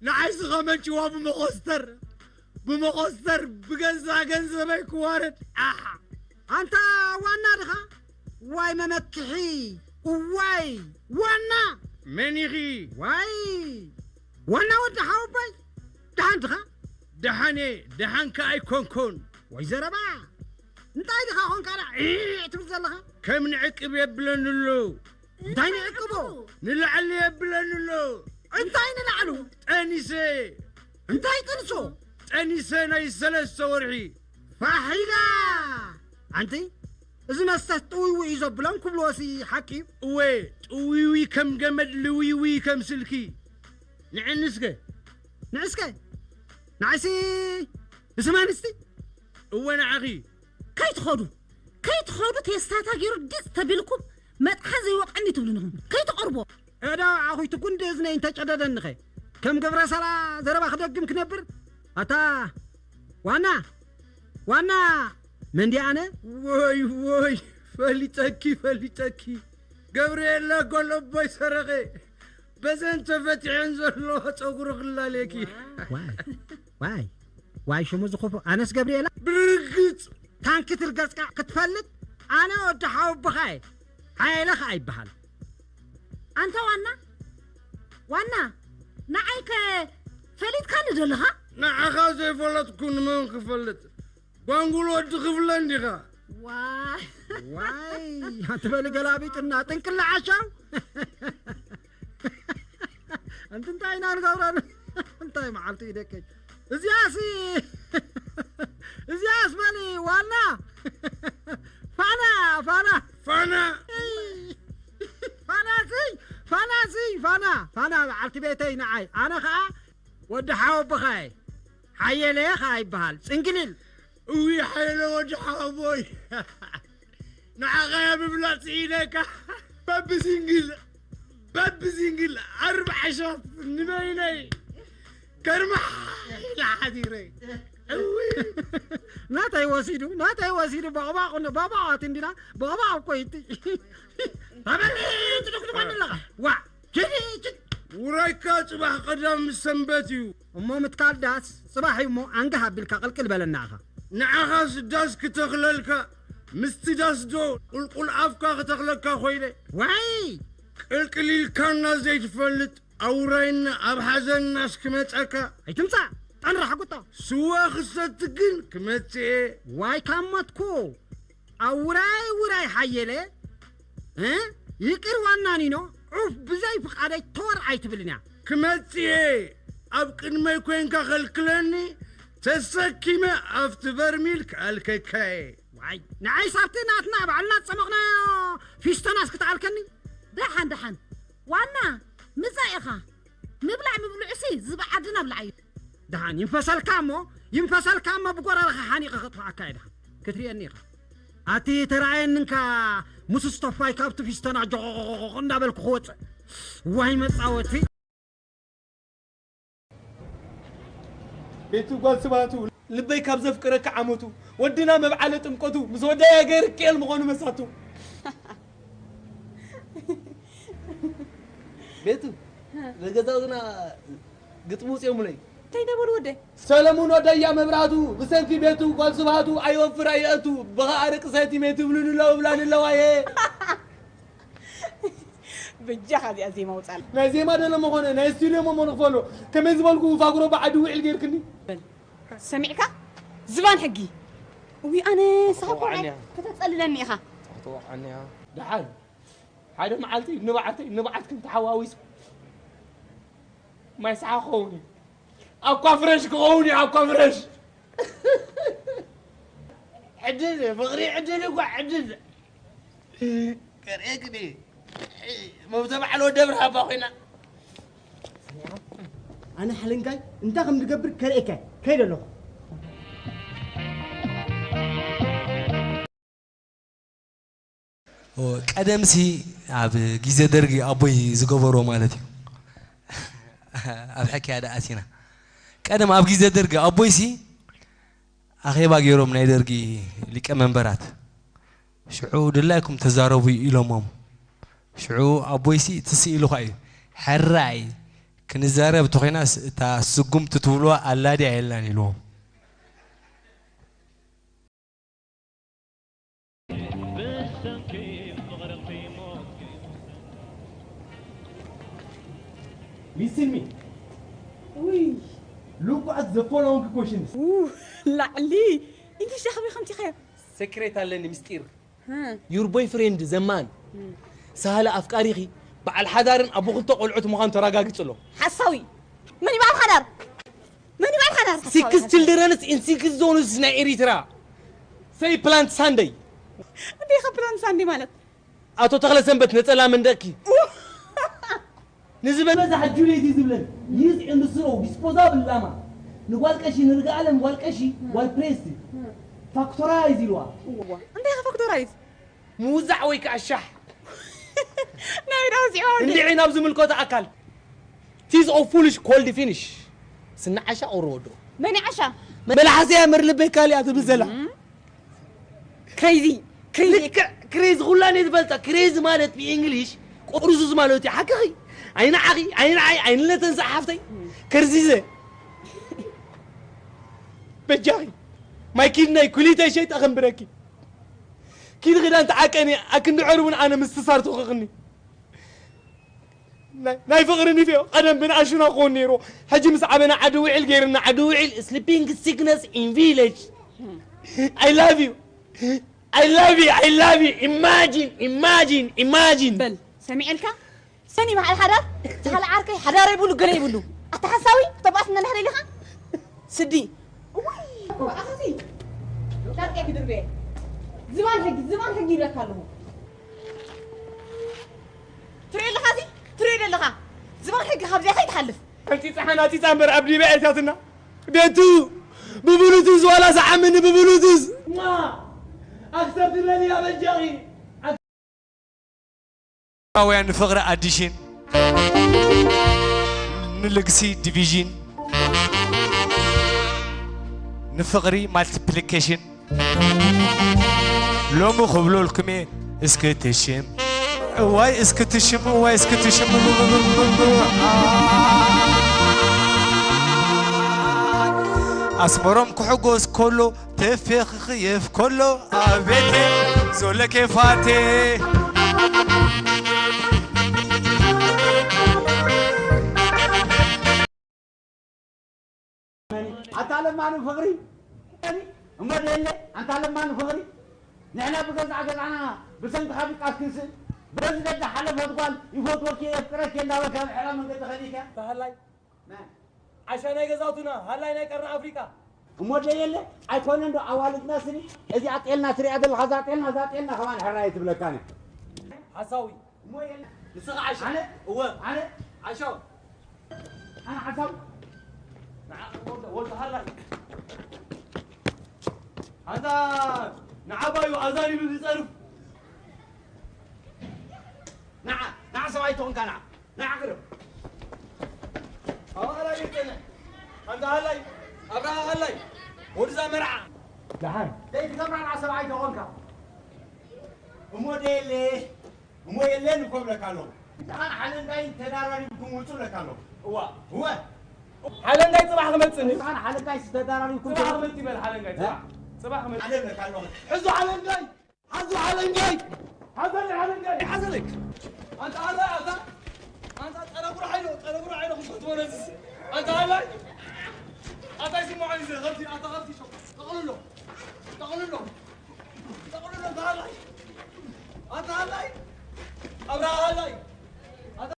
ንዓይ ዝኸመንጭዋ ብመኾስተር፣ ብመኾስተር ብገዛ ገንዘበይ ክዋረድ። ኣሓ። ኣንታ ዋና ድኻ? ዋይ መመክሒ፣ እዋይ ዋና። መን ኢኺ? ዋይ ዋና ወዲ ሓወቦይ፣ ደሓን ድኻ? ደሓን እየ፣ ደሓን ከኣ ኣይኮንኩን። ወይ ዘረባ፣ እንታይ ድኻ ኾንካ ደኣ ዒዕ ትብል ዘለኻ? ከም ንዕቅብ የብለኒ ኣሎ። እንታይ ንዕቅቦ? ንላዕሊ የብለኒ ኣሎ። እንታይ ንላዕሉ? ጠኒሰ። እንታይ ጥንሶ? ጠኒሰ ናይ ሰለስተ ወርሒ። ፋሕ ኢላ! ኣንቲ፣ እዚ መስተ ጥውይውይ እዩ ዘብሎም ክብልዎሲ ሓቂ እዩ። እወ፣ ጥውይውይ ከም ገመድ፣ ልውይውይ ከም ስልኪ። ንዕንስከ? ንዕስከ? ንዓይሲ፣ ንስማንስቲ? እወ፣ ንዓኺ። ከይትኸዱ፣ ከይትኸዱ ቴስታታ ገይሩ ዲፅ ተቢልኩም መጥሓ ዘይወቕዐኒ ትብሉኒ ኢኹም። ከይትቐርቦ። እዳ ኣኹይ ትጉንዲ እዝነይ እንተጨደደኒኸ? ከም ገብረ ሰላ ዘረባ ክደግም ክነብር? ኣታ ዋና፣ ዋና መንዲ ኣነ? ወይ፣ ወይ፣ ፈሊጠኪ፣ ፈሊጠኪ። ገብርኤላ ጓል ኣቦይ ሰረቐ። በዘን ተፈቲሐን ዘለዋ ጸጉሩ ክላለየኪ። ዋይ፣ ዋይ፣ ዋይ፣ ሽሙ ዝኹፉ። ኣነስ ገብርኤላ? ብርግጽ። ታንኪ ትርገጽካ ክትፈልጥ? ኣነ ወዲ ሓወቦኻ እየ። ሓየለ ኸኣ ይበሃል። ኣንታ ዋና፣ ዋና፣ ንዓይ ከ ፈሊጥካኒ ዶ ኣለኻ? ንዓኻ ዘይፈለጥኩ ንመን ክፈልጥ? ጓንጉል ወዲ ክፍለ እንዲኻ። ዋይ። ዋይ፣ ኣትበሊ ገላቢጥና፣ ጥንቅላ ዓሻው። ኣንቲ እንታይ ኢና ንገብረሉ? እንታይ መዓልቲ እዩ ደቀይ? እዚኣሲ፣ እዚኣስ በሊ ዋና። ፋና፣ ፋና። ፋና። ፋናሲ፣ ፋናሲ፣ ፋና፣ ፋና በዓልቲ ቤተይ ንዓይ። ኣነ ኸኣ ወዲ ሓወቦኻ እየ። ሓየለ ኸኣ ይበሃል። ጽንግሊል። እዊ ሓየለ ወዲ ሓወቦይ። ንዓኻ እየ ምብላዕ ስኢነካ። በብሲንግል፣ በብሲንግል ኣርብዓ ሻት ንበይነይ ከርማሕ ኢለ ሓዲረ። እዊ። ናተይ ወሲዱ፣ ናተይ ወሲዱ፣ በቕባቕ፣ በቕባቕ ኣትንዲና፣ በቕባቕ እኮ ይት-፣ ተበሊ ትድግድጓኒ ኣለኻ። ዋ፣ ችዲ፣ ችዲ። ውራይካ ጽባሕ ቀዳም ምስ ሰንበት እዩ። እሞ ምትካል ዳስ ጽባሕ እዩ እሞ፣ ኣንጋህ ኣቢልካ ቅልቅል በለና ኢኻ። ንዓኻስ ዳስ ክተኽለልካ፣ ምስቲ ዳስ ዶ ቁልቁል ኣፍካ ክተኽለካ ኮይነ? ዋይ! ቅልቅል ኢልካና ዘይትፈልጥ፣ ኣውራይና ኣብ ሓዘንናስ ክመጸካ? ኣይትምጻእ፣ ጠንራሕ ጉጦ። ስዋ ክሰቲ ግን ክመጽእ እየ። ዋይ ካብ ሞትኩ። ኣውራይ ውራይ ሓየለ፣ እ? ይቅር ዋናኒኖ፣ ዑፍ ብዘይ ፍቓደይ ተወር ኣይትብልን እያ። ክመጽእ እየ። ኣብ ቅድመይ ኮይንካ ከልክለኒ፣ ተሰኪመ ኣብቲ በርሚል ክኣልከካ እየ። ዋይ፣ ንዓይ ሳብቲ ናትና ባዕልና ዝጸመቕናዮ ፊስቶናስ ክትኣልከኒ? ደሓን፣ ደሓን። ዋና፣ ምጻእ ኢኻ። ምብላዕ ምብልዑሲ ዝብኢ ዓድና ብላዕ እዩ። ደሓን ይንፈሰልካ እሞ፣ ይንፈሰልካ እሞ ብጎረርኻ ሓኒቐ ከጥፍኣካ እየ ደሓን። ክትርእየኒ ኢኻ። ኣቲ ተራእየኒ እንካ ምስ ስቶፋይ ካብቲ ፊስቶና ጆኾኾኾኾ እንዳበልኩ ክወጽእ። ዋይ መጻወቲ። ቤቱ ጓል ስባቱ ልበይ ካብ ዘፍቅረካ ዓመቱ ወድና መብዓለ ጥምቀቱ ምስ ወዳያ ገይር ክኤል ምኾኑ መሳቱ። ቤቱ፣ ንገዛውትና ግጥሚ ውፅኦሙለይ። እንታይ ተበሉ ወደይ? ሰለሙን ወደያ መብራቱ ብሰንኪ ቤቱ ጓል ስብሃቱ ኣይወፍር ኣይእቱ ብኸኣ ደቂ ሰይቲ ሜት ይብሉኒ ኣለዉ ብላኒ ኣለዋ እየ። በጃኻ እዚኣ ዜማ ውፃል። ናይ ዜማ ደሎ መኾነ ናይ ስቱድዮ መሞ ንኽፈሎ ከመይ ዝበልኩ ፋግሮ ብዓዲ ውዒል ገይርክኒ። ሰሚዕካ? ዝባን ሕጊ። እዊ ኣነ ሳኾ ክትወቕዓኒ እያ። ከተጸልለኒ ኢኻ። ክትወቕዓኒ እያ። ደሓን ሓደ መዓልቲ ንብዓተይ ንብዓትክን ተሓዋዊሱ ማይ ሰሓ ክኸውን እዩ። ኣኳ ፍረሽ ክኸውን እዩ፣ ኣኳ ፍረሽ። ዕድል፣ ፍቕሪ ዕድል እኳ ዕድል። ከርእየክን እየ። መብተ በዓል ወደ ብርሃ እባ ኮይና። ኣነ ሓለንጋይ እንታይ ከም ዝገብር ከርእየካ ከይደ ኣለኹ። ቀደምሲ ኣብ ግዜ ደርጊ ኣቦይ ዝገበሮ ማለት እዩ። ኣብ ሕክያ ደኣ ኣቲና። ቀደም ኣብ ግዜ ደርጊ ኣቦይሲ ኣኼባ ገይሮም ናይ ደርጊ ሊቀ መንበራት። ሽዑ ድላይኩም ተዛረቡ ኢሎሞም። ሽዑ ኣቦይሲ ትስ ኢሉኻ እዩ። ሕራይ ክንዛረብ ተኾይናስ እታ ስጉምቲ ትብልዋ ኣላድያ የላን ኢልዎም። Listen me. ውይ Look at the following questions. ው- ላዕሊ እንግሊሽ ዳኸቢ ከምቲ ኸ ሰክሬት ኣለኒ ምስጢር። Your boyfriend ዘማን ሳህለ ኣፍቃሪኺ በዓል ሓዳርን ኣቦ ክልተ ቆልዑት ምዃኑ ተረጋግጽ ኣሎ። ሓሳዊ መን ይበዓል ሓዳር? መን ይበዓል ሓዳር? Six children's in six zones ናይ ኤሪትራ። Say plant Sunday. እንታይ ኢኻ ፕላን ሳንዴ ማለት? ኣቶ ተኽለ ሰንበት ነጸላ መንደቕኪ። ንዝበዛ ሕጁለይቲ ዝብለን ዩዝ ኤንድ ስሮ ዲስፖዛብል ላማ ንጓል ቀሺ ንርግኣለም ጓል ቀሺ ጓል ፕሬስቲ ፋክቶራይዝ ኢልዋ። እንታይ ኢኻ ፋክቶራይዝ? ምውዛዕ ወይ ከዓ ሻሕ ናይ ዳውዚኦ እንዲዒ ናብ ዝምልከቶ ኣካል ቲዝ ኦፍ ፉሊሽ ኮልድ ፊኒሽ ስናዓሻ ኦሮወዶ መን ይዓሻ? መልሓሰያ መርልበይ ካልያ ትብል ዘላ ክሬዚ ክሬዚ ልክዕ ክሬዚ ኩላ እየ ዝፈልጣ ክሬዚ ማለት ብእንግሊሽ ቁርዙዝ ማለት እዩ ሓቅኺ ኣይንዓኺ ኣይንዓይ ኣይንለተንሳእ ሓፍተይ ከርዚዘ በጃኺ ማይ ኪድነይ ኩሊተይ ሸይጣ ከንብረኪ ኪድ ክዳን ተዓቀኒ ኣክንዲ ዕርቡን ኣነ ምስትሳር ትኹኽኒ ናይ ፍቕሪ ንፍዮ ቀደም ብንኣሽና ክኾን ነይሩ ሕጂ ምስ ዓበና ዓዲ ውዒል ገይርና ዓዲ ውዒል sleeping sickness in village I love you I love you I love you imagine imagine imagine በል ሰሚዐልካ ሰኒ በዓል ሓዳር ተኻለ ዓርከይ ሓዳር ይብሉ ገለ ይብሉ ኣታ ሓሳዊ ክተባእስ እናናህረ ኢልኻ ስዲ እዋይ ኣኸሲ ዳርቀ ክድርበ ዝባን ሕጊ ዝባን ሕጊ ይብለካ ኣለኹ ትሪኦ ኣለኻ እዚ ትሪኦ ኣለኻ ዝባን ሕጊ ካብዚኣ ከይትሓልፍ ሓንቲ ፀሓን ኣቲፃ እምበር ኣብ ዲበ ኣይታትና ቤቱ ብብሉቱዝ ዋላ ሰዓምኒ ብብሉቱዝ ማ ኣክሰብትለኒ ኣበጃኺ ኤርትራውያን ንፍቕሪ ኣዲሽን ንልግሲ ዲቪዥን ንፍቕሪ ማልቲፕሊኬሽን ሎሚ ክብለልኩምየ እስኪ ትሽም እዋይ እስኪ ትሽም እዋይ እስኪ ትሽም ኣስመሮም ክሕጎስ ከሎ ተፌኽኽየፍ ከሎ ኣቤቴ ዞለ ኬፋቴ ኣታ ለማኑ ፍቕሪ እሞ ደለ ኣንታ ለማኑ ፍቕሪ ንሕና ብገዛእ ገዛና ብሰንክኻ ድቃስ ክንስእ በዚ ደዳ ሓለፈት ጓል ይፈትወኪ የፍቅረኪ እንዳበልካ ብሕራ መንገዲ ከዲካ ተሃላይ ዓሻ ናይ ገዛውትና ሃላይ ናይ ቀርኒ ኣፍሪቃ እሞ ደየለ ኣይኮነ እንዶ ኣዋልድና ስኒ እዚኣ ጤልና ትሪኣ ዘለኻ እዛ ጤልና እዛ ጤልና ከማን ሕራየ ትብለካ ነ ሓሳዊ እሞ የለ ንስኻ ዓሻ ኣነ እወ ኣነ ዓሻ ኣነ ሓሳብ ንዓ ወልድ ወልድ ሃላይ ኣንታ ንዓባዩ ኣዛኒሉ ዝጸርፍ ንዓ ንዓ ሰብኣይ ተኾንካ ንዓ ንዓ ቅርብ ኣባላ ይጸንሕ ኣንታ ሃላይ ኣብርሃ ሃላይ ወድዛ መርዓ ደሓን ዘይትገብራ ንዓ ሰብኣይ ተኾንካ እሞ ደየለ እሞ የለን እኮ ብለካ ኣለኹ። ብጣዕሚ ሓለንጋይ ተዳራሪብኩም ውፁ ብለካ ኣለኹ። እዋ እወ ሓለንጋይ ፅባሕ ክመፅእ ንስኻን ሓለንጋይ ዝተዳራሪብኩም ፅባሕ ክመፅእ ይበል ሓለንጋይ ፅባሕ ፅባሕ ክመፅእ ኣለ ብለካ ኣለኹ። ሕዙ ሓለንጋይ ሓዙ ሓለንጋይ ሓዘለይ ሓለንጋይ ሓዘለይ ኣንታ ኣረ ኣታ ኣንታ ጠረጉራ ሓይሎ ጠረጉራ ሓይሎ ክፈትዎ ነዚ ኣንታ ኣላይ ኣታ ይስምዖ እዩ ከብቲ ኣታ ከብቲ ሸው ጠቕልሎ ጠቕልሎ ጠቕልሎ ኣታ ኣላይ ኣታ ኣላይ ኣብራ ኣላይ